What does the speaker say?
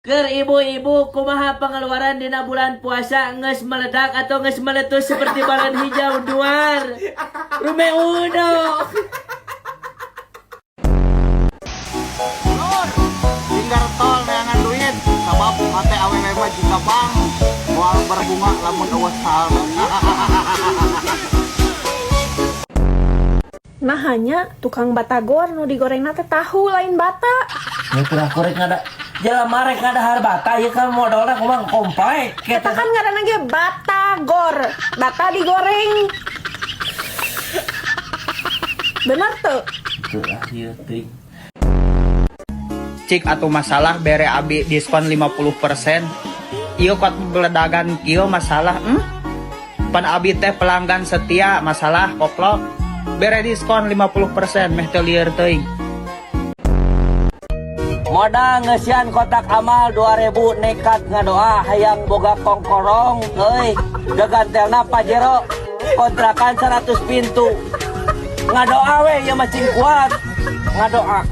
Keur ibu-ibu, kumaha pengeluaran dina bulan puasa, geus meledak atau geus meletus seperti balon hijau duar? Rume uno. Lur, tinggal tol neangan duit, sabab hate awewe mah jiga bank, moal berbunga lamun euweuh saldo. Nah, hanya tukang batagor nu digorengna teh tahu lain bata. Ya kurang korek ngada jelema rek ngadahar bata ieu kan modalna kumaha komplek. Eta kan ngaranna ge batagor. Bata digoreng. Bener tuh. Teu ah ieu teuing. Cik atau masalah bere abi diskon 50%. Ieu kot beledagan kieu masalah, Pan abi teh pelanggan setia masalah koplok. Bere diskon 50% meh teu lieur teuing. Modal ngeusian kotak amal 2000 nekat ngadoa hayang boga kongkorong euy, gagantelna Pajero kontrakan 100 pintu, ngadoa we ieu mah cing kuat ngadoa.